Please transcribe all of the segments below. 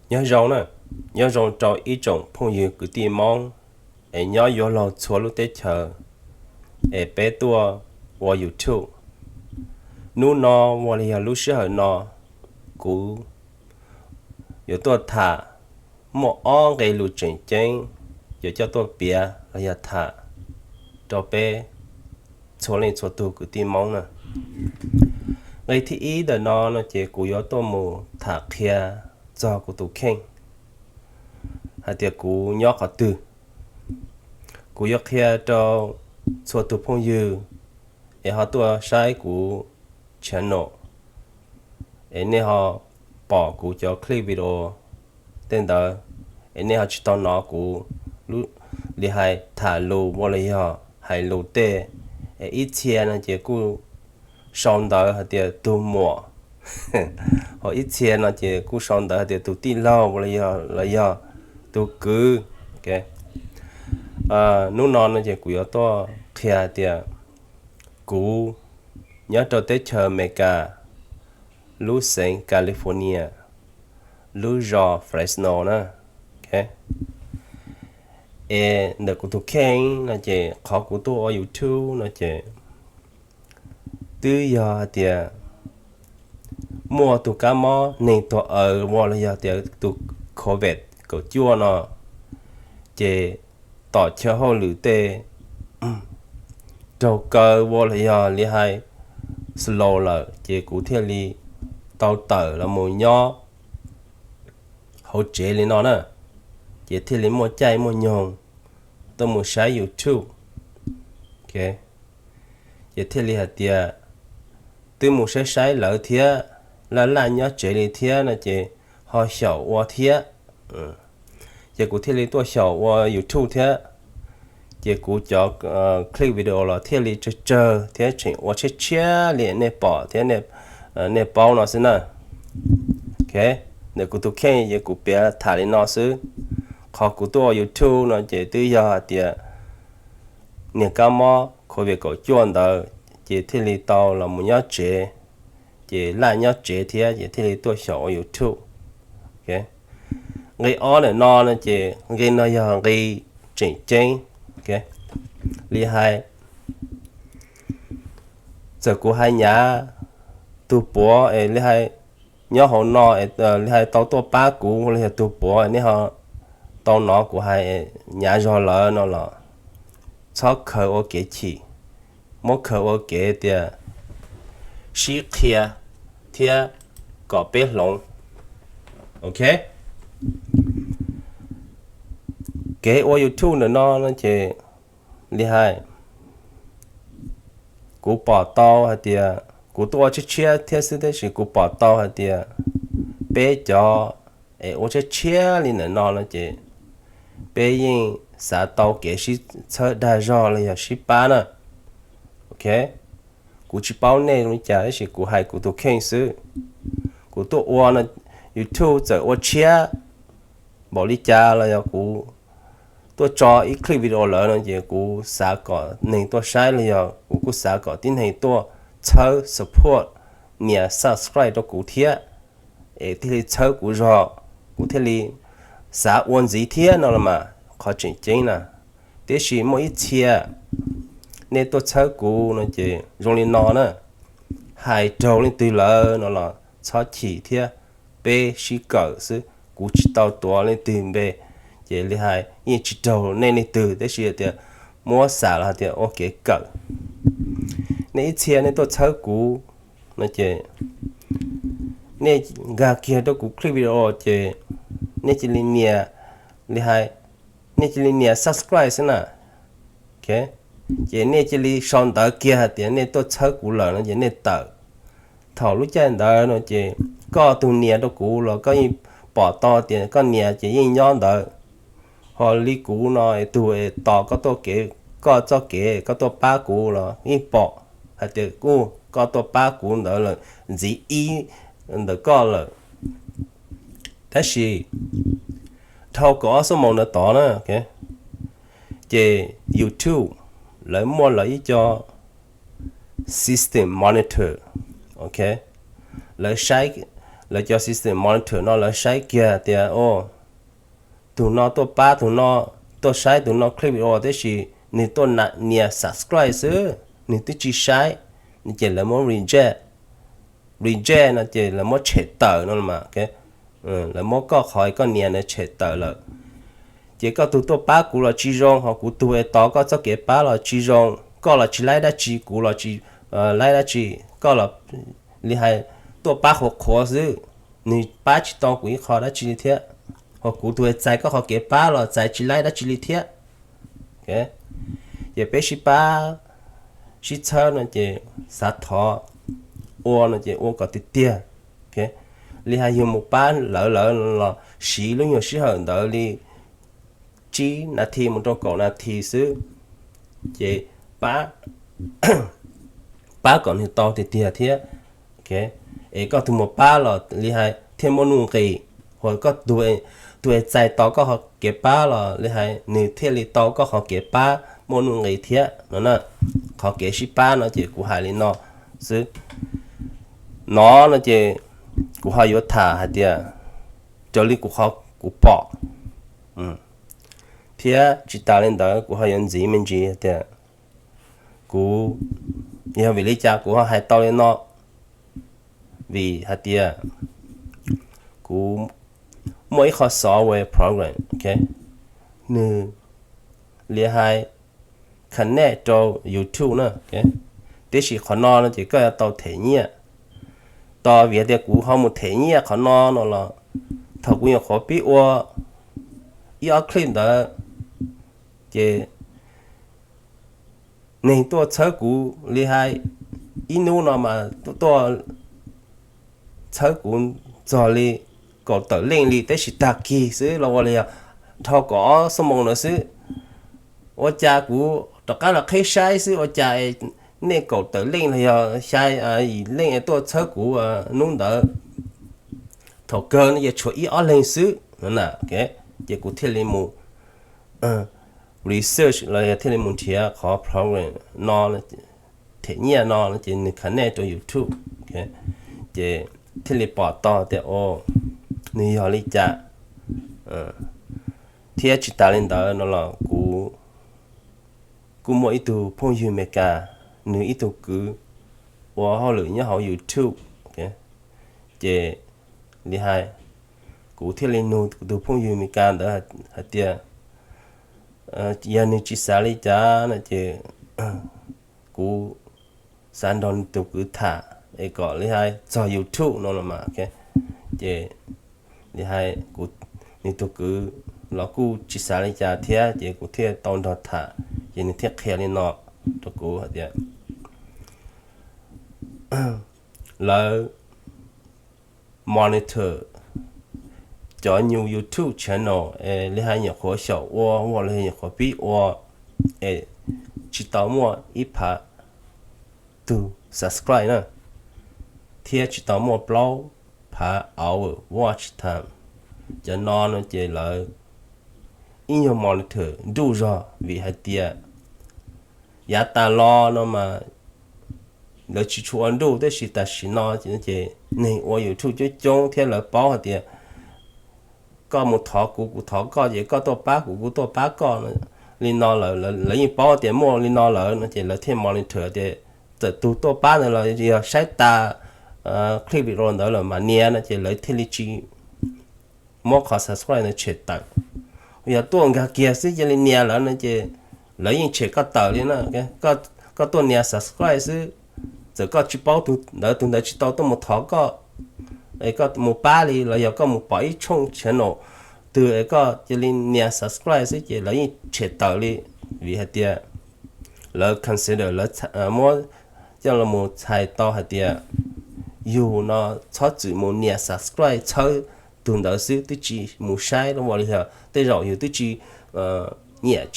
Nyob zoo na, nyob zoo rau ib tsoom phooj ywg kwv tij Hmoob es nyob yuav luag txhua lub teb chaws es peb tuaj ua YouTube. Hnub no uas yog lub sij hawm no, kuv yuav tuaj tham muaj ob nqe lus tseem ceeb yuav coj tuaj piav los yog tham rau peb txhua leej txhua tug kwv tij Hmoob na. Nqe thib ib ntawm no no ces kuv yuav tuaj mus tham qhia txog kuv tus kheej hais tias kuv nyob qhov twg. Kuv yuav qhia rau txhua tus phooj ywg es ho tuaj saib kuv channel es nej ho pom kuv cov clip video tej ntawd es nej ho tsis tau hnov kuv li hais tham lus ua los yog hais lus tej. Ib txhia no ces kuj sau ntawv hais tias tus muam, ho ib txhia no ces kuj sau ntawv hais tias tus tij laug los yog tus kwv. Hnub no no ces kuv yuav tuaj qhia hais tias kuv nyob rau teb chaws Amelikas, lub xeev California, lub zos Fresno na. Es ntawm kuv tus kheej no ces qhov kuv tuaj ua YouTube no ces twb yog hais tias muaj tus kab mob neeg tuag aws ua los yog tias tus COVID kaum cuaj no, ces tom chaw hauj lwm tej raug kaw ua los yog li hais slow lawm ces kuv thiaj li tau tawm los mus nyob hauv tsev li no na, ces thiaj li muaj caij muaj nyoog tuaj mus saib YouTube. Ces thiaj li hais tias twb mus saib saib lawv thiab, laj laj nyob tsev li thiab no ces ho xyaum ua thiab. Ces kuv thiaj li tuaj xyaum ua YouTube thiab. Ces kuv cov clip video los thiaj li tsawg tsawg thiab tseem ua tshiab tshiab li nej pom thiab nej paub no xwb na. Ntawm kuv tus kheej ces kuv piav tham li no xwb. Qhov kuv tuaj ua YouTube no ces twb yog hais tias niag kab mob COVID kaum cuaj ntawd ces thiaj li tau los mus nyob tsev, ces laj nyob tsev thiab ces thiaj li tuaj xyaum ua YouTube. Nqe ob ntawm no no ces nqe no yog nqe tseem ceeb li hais, txawm kuv hais nyav tus puav es li hais nyob hauv no li hais tau tuaj pab kuv los yog tus puav nej ho tau hnov kuv hais nyav zog lawm no los txhob khaws ua kev chim, muab khaws ua kev tias sib qhia thiab kom peb hloov. Ok, kev ua YouTube ntawm no no ces li hais, kuv pom tau hais tias kuv tuaj ua tshiab tshiab thiab xwb tab sis kuv pom tau hais tias peb cov es ua tshiab tshiab li ntawm no no ces peb yeej xav tau kev sib txhawb dag zog los yog sib pab na. Ok, kuv tsis paub nej li cas tab sis kuv hais kuv tus kheej xwb. Kuv tuaj ua no YouTube txawm ua tshiab npaum li cas los yog kuv tuaj tso ib clip video lawm no ces kuv xav kom neeg tuaj saib los yog kuv kuj xav kom tib neeg tuaj txhawb support, nias subscribe rau kuv thiab, es thiaj li txhawb kuv zog, kuv thiaj li xav ua ntxiv thiab no los mas qhov tseem ceeb na. Tiam sis muaj ib txhia nej tuaj txhawb kuv no ces zoo li no na, hais raug leej twg lawm no los txhob chim thiab, peb sib kawm xwb, kuv tsis tau tuav leej twg npe, ces li hais yeej tsis raug nej leej twg tab sis tias muab xam los hais tias ua kev kawm. Nej ib txhia nej tuaj txhawb kuv no ces nej nkag kiag rau kuv clip video ces nej cia li nias li hais, nej cia li nias subscribe xwb na. Ces nej cia li sau ntawv kiag hais tias nej tuaj txhawb kuv lawm no ces nej tawm. Thaum lub caij ntawd no ces koj tus nias rau kuv los koj yeej pom tau tias koj nias ces yeej nyob ntawd. Ho li kuv no es tus es tos koj tuaj kev, koj txoj kev koj tuaj pab kuv los yeej pom hais tias kuj koj tuaj pab kuv ntawd lawm, ntxiv ib ntawm koj lawm. Tab sis dhau kaum ob xuab moos ntawd tod na, ces YouTube lawv muaj lawv ib co system monitor, ok, lawv saib lawv cov system monitor no lawv saib kiag tias, o, tus no tuaj pab tus no, tuaj saib tus no clip video, tab sis nws tuaj nias subscribe xwb, nws twb tsis saib, ces lawv muab reject. Reject no ces lawv muab tshem tawm no mas, lawv muab koj qhov koj nias na tshem tawm lawm. Ces koj tus tuaj pab kuv los tsis zoo, ho kuv tus es tos koj txoj kev pab los tsis zoo, koj los tsis laib dab tsi, kuv los tsis laib dab tsi, koj los li hais tuaj pab qhuav qhuav xwb, nws pab tsis tau kuv ib qho dab tsi li thiab, ho kuv tus es txais koj qhov kev pab los txais tsis laib dab tsi li thiab. Ces peb sib pab sib txhawb no ces xav thov ua no ces ua kom tiag tiag. Li hais yus mus pab lawv, lawv los siv lub nyuag sij hawm ntawd li tsib nas this mus rau kaum nas this xwb, ces pab kom nws tau tiag tiag thiab. Es koj tus mus pab los li hais thiaj muaj nuj nqis, ho koj tus es txais tau koj qhov kev pab los li hais nws thiaj li tau koj qhov kev pab muaj nuj nqis thiab no na. Qhov kev sib pab no ces kuv hais li no xwb. No no ces kuv ho yuav tham hais tias raws li kuv qhov kuv pom thiab tsis tas li ntawd kuv ho yuav ntxiv me ntsis tias kuv, yog vim li cas kuv ho hais tau li no, vim hais tias kuv muaj ib qho software program, nws li hais connect rau YouTube na, tiam sis qhov no no ces koj yuav tau them nyiaj. Tos vim tias kuv ho mus them nyiaj qhov no no los thaum kuv nyuam qhuav pib ua ib ob clip ntawd, ces neeg tuaj txhawb kuv li hais ib hnub no mas tuaj txhawb kuv txog li kaum tawm leej li, tab sis tag kis xwb los ua li yog dhau kaum ob xuab moos ntawd xwb. Ua cas kuv rov qab los qhib saib xwb ua cas nej kaum tawm leej los yog xya yim leej tuaj txhawb kuv hnub ntawd, thaum kawg no ces tshuav ib ob leeg xwb. Ces kuv thiaj li mus research los yog thiaj li mus nrhiav qhov program no, them nyiaj no ces nws connect rau YouTube, ces thiaj li pom tau tias o, nws yog li cas. Thiab tsis tas li ntawd no los kuv kuj muaj ib tug phooj ywg Amelikas, nws ib tug kwv ua hauj lwm nyob hauv YouTube, ces li hais kuv thiaj li nug kuv tus phooj ywg Amelikas ntawd hais tias yog nws tsis xav li cas no ces kuv xav nrog nws tus kwv tham es kom li hais txog YouTube no los mas. Ces li hais kuv, nws tus kwv los kuj tsis xav li cas thiab ces kuv thiaj tau nrog tham, ces nws thiaj qhia li no rau kuv hais tias lawv monitor cov nyuj YouTube channel es li hais nyuam qhuav xyaum ua, ua los nyuam qhuav pib ua, es tsis tau muaj ib phav tug subscribe na, thiab tsis tau muaj plaub phav hour watch time. Cov no no ces lawv ib nyuag monitor nruj zog vim hais tias yav tas los no mas lawv tsis tshua ua nruj, tab sis tam sim no ces neeg ua YouTube coob coob thiab lawv paub hais tias koj mus thov kuv, kuv thov koj, ces koj tuaj pab kuv, kuv tuaj pab koj. Li no lawv yeej paub tias muaj li no lawm no ces lawv thiaj monitor tias txawm tus tuaj pab ntawd los yog saib tas clip video ntawd lawm mas nias no ces lawv thiaj li tsis muab qhov subscribe ntawd tshem tawm. Yog tuaj nkag kiag xwb cia li nias lawm no ces lawv yeej tshem koj tawm li na. Koj tuaj nias subscribe xwb, txawm koj tsis paub tus ntawd, tus ntawd tsis tau tuaj mus thov koj es koj mus pab li los yog koj mus pom ib tshooj channel twg es koj cia li nias subscribe xwb ces lawv yeej tshem tawm li, vim hais tias lawv consider, lawv muab coj los mus txhais tau hais tias yus no txhob txwm mus nias subscribe txhawb tus ntawd xwb, twb tsis mus saib los ua li yog tej zaum yus twb tsis nyiam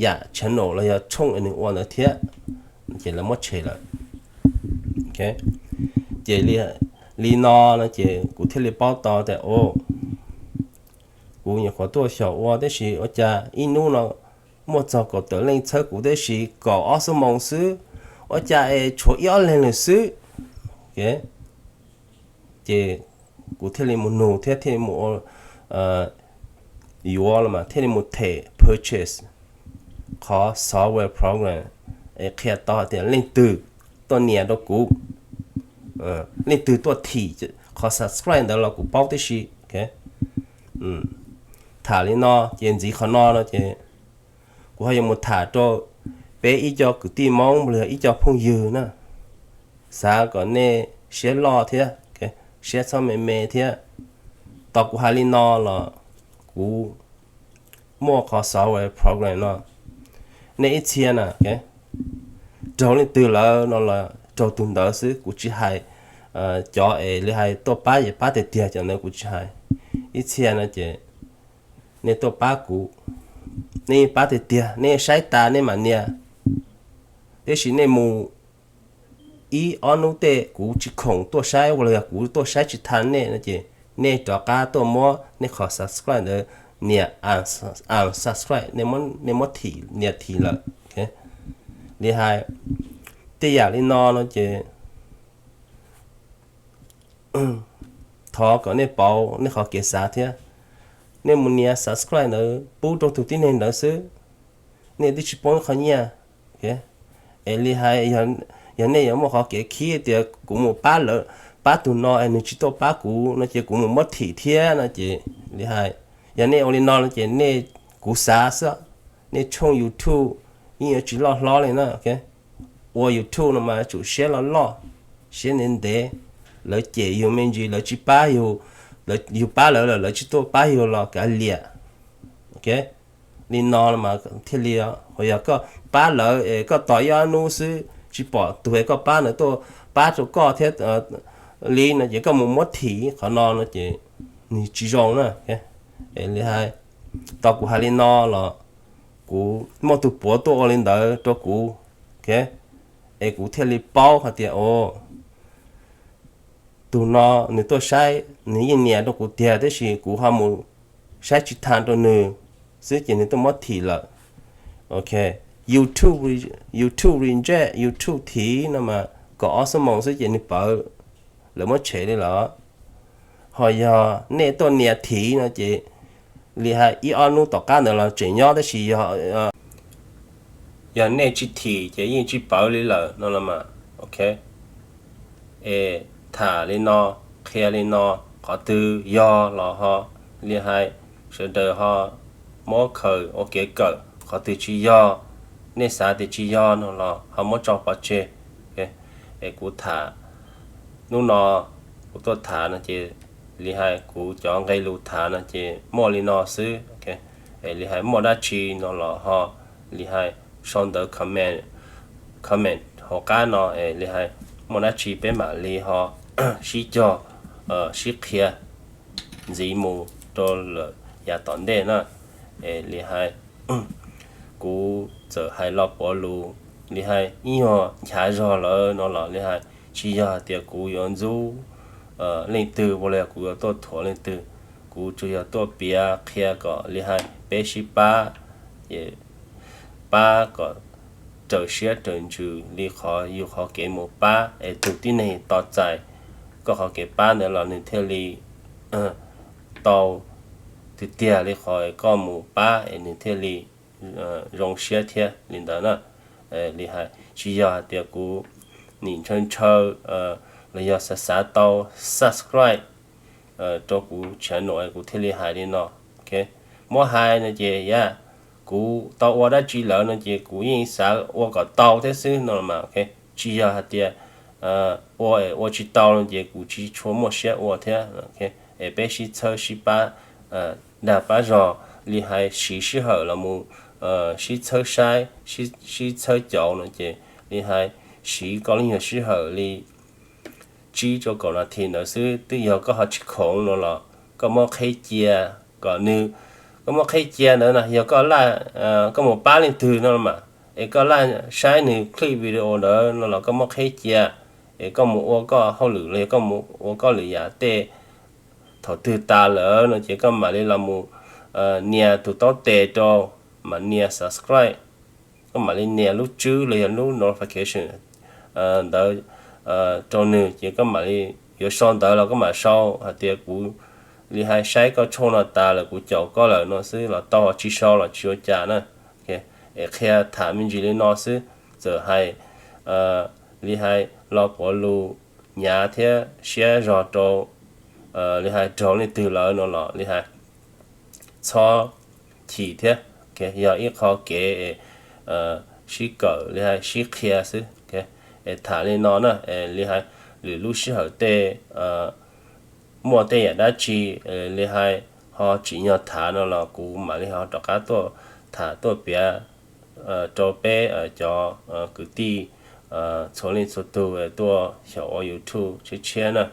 yam channel los yog tshooj nws ua ntawd thiab, ces lawv muab tshem lawm. Ces li no no ces kuv thiaj li paub tau tias o, kuv nyuam qhuav tuaj xyaum ua tab sis ua cas ib hnub no muaj txog kaum tawm leej txhawb kuv tab sis kaum ob xuab moos xwb, ua cas es tshuav ib ob leeg lawm xwb. Ces kuv thiaj li mus nug thiab thiaj li mus yuav los mas thiaj li mus them purchase qhov software program es qhia tau hais tias leej twg tuaj nias rau kuv, leej twg tuaj thim qhov subscribe ntawd los kuv paub tib si. Tham li no ces ntxiv qhov no no ces kuv ho yuav mus tham rau peb ib co kwv tij Hmoob los yog ib co phooj ywg na, xav kom nej siab loj thiab siab txhob me me thiab. Tos kuv hais li no los kuv muaj qhov software program no, nej ib txhia na raug leej twg lawm no los raug tus ntawd xwb, kuv tsis hais cov es li hais tuaj pab es pab tiag tiag cov ntawd kuv tsis hais. Ib txhia no ces nej tuaj pab kuv, nej pab tiag tiag nej saib tas nej mam nias, tiam sis nej mus ib ob hnub tej kuv tsis khoom tuaj saib ua los yog kuv tuaj saib tsis tha nej no ces nej rov qab tuaj muab nej qhov subscribe ntawd nias unsubscribe, nej muab thim, nias thim lawm. Li hais tej yam li no no ces thov kom nej pauv nej qhov kev xav thiab. Nej mus nias subscribe ntawd pub rau tus tib neeg ntawd xwb, nej twb tsis poob qhov nyiaj. Es li hais yog nej yuav muaj qhov kev khib tias kuv mus pab lawv, pab tus no es nws tsis tuaj pab kuv no ces kuv mus muab thim thiab no ces li hais, yog nej ua li no no ces nej, kuv xav xwb, nej tshooj YouTube yeej yuav tsis loj hlob li na. Ua YouTube no mas tsum siab loj loj, siab ntev ntev, lawv cem yus me ntsis, lawv tsis pab yus, yus pab lawv lawm lawv tsis tuaj pab yus los kav liam. Li no mas thiaj li, yog koj pab lawv es koj tos ib ob hnub xwb tsis pom tus es koj pab ntawd tuaj pab rau koj thiab li no ces koj mus muab thim qhov no no ces nws tsis zoo na. Li hais, tos kuv hais li no los kuv muaj tus puav tuaj ua li ntawd rau kuv, es kuv thiaj li paub hais tias o, tus no nws tuaj saib nws yeej nias rau kuv tiag tab sis kuv ho mus saib tsis tha rau nws xwb ces nws tuaj muab thim lawm. YouTube, YouTube reject, YouTube thim no mas kaum ob xuab moos xwb ces nws pawv, lawv muab tshem li lawm. Ho yog nej tuaj nias thim no ces li hais ib ob hnub tom qab ntawd los tseem nyob tab sis yog, yog nej tsis thim ces yeej tsis pawv li lawm no los mas. Ok, es tham li no, qhia li no, qhov twg yog los ho li hais sawv daws ho muab khaws ua kev kawm, qhov twg tsis yog, nej xav tias tsis yog no los ho muab tso pov tseg. Es kuv tham, hnub no kuv tuaj tham no ces li hais kuv cov nqe lus tham no ces muaj li no xwb. Es li hais muaj dab tsi no los ho li hais sau ntawv comment, comment hauv qab no es li hais muaj dab tsi peb mam li ho sib cog, sib qhia ntxiv mus rau lawm yav tom ntej na. Es li hais kuv txawm hais lo puav lus li hais ib nyuag nchav zog lawm no los li hais tsis yog hais tias kuv yuav ntxub leej twg ua los yog kuv yuav tuaj thuam leej twg. Kuv tsuas yog tuaj piav qhia kom li hais peb sib pab, pab kom raws siab raws ntsws li qhov yus qhov kev mus pab es tus tib neeg tos txais koj qhov kev pab ntawd los nws thiaj li tau tiag tiag li qhov koj mus pab es nws thiaj li zoo siab thiab li ntawd na. Li hais tsis yog hais tias kuv nim ntshaw ntshaw los yog xav xav tau subscribe rau kuv channel kuv thiaj li hais li no. Muab hais no ces yog kuv tau ua dab tsi lawm no ces kuv yeej xav ua kom tau thiab xwb no mas. Tsis yog hais tias ua es ua tsis tau no ces kuv tsis tshua muaj siab ua thiab. Es peb sib txhawb sib pab dag pab zog li hais siv sij hawm los mus sib txhawb saib, sib txhawb caum no ces li hais siv koj lub nyuag sij hawm li tsib rau kaum nas this ntawd xwb twb yog koj ho tsis khoom no los koj muab qheb cia kom nws, koj muab qheb cia ntawd na yog koj laj, koj mus pab leej twg no mas es koj laj saib nws clip video ntawd no los koj muab qheb cia es koj mus ua koj hauj lwm los yog koj mus ua koj lwm yam tej. Thaum twg tas lawm no ces koj mam li los mus nias tus taub tes rau, mam nias subscribe, koj mam li nias lub tswb los yog lub notification ntawd rau nws ces koj mam li yuav sau ntawv los koj mam sau hais tias kuv li hais saib koj tshooj no tas lawm kuv caum koj lawm no xwb los tau, tsis sau los tsis ua cas na. Es qhia tham me ntsis li no xwb, txawm hais li hais lo puav lus nyav thiab siab zog rau li hais raug leej twg lawm no los li hais txhob chim thiab, yog ib qho kev sib kawm li hais sib qhia xwb. Es tham li no na, es li hais lwm lub sij hawm tej muaj tej yam dab tsi li hais ho tsim nyog tham no los kuv mam li ho rov qab tuaj tham tuaj piav rau peb cov kwv tij txhua leej txhua tug tuaj xyaum ua YouTube tshiab tshiab na.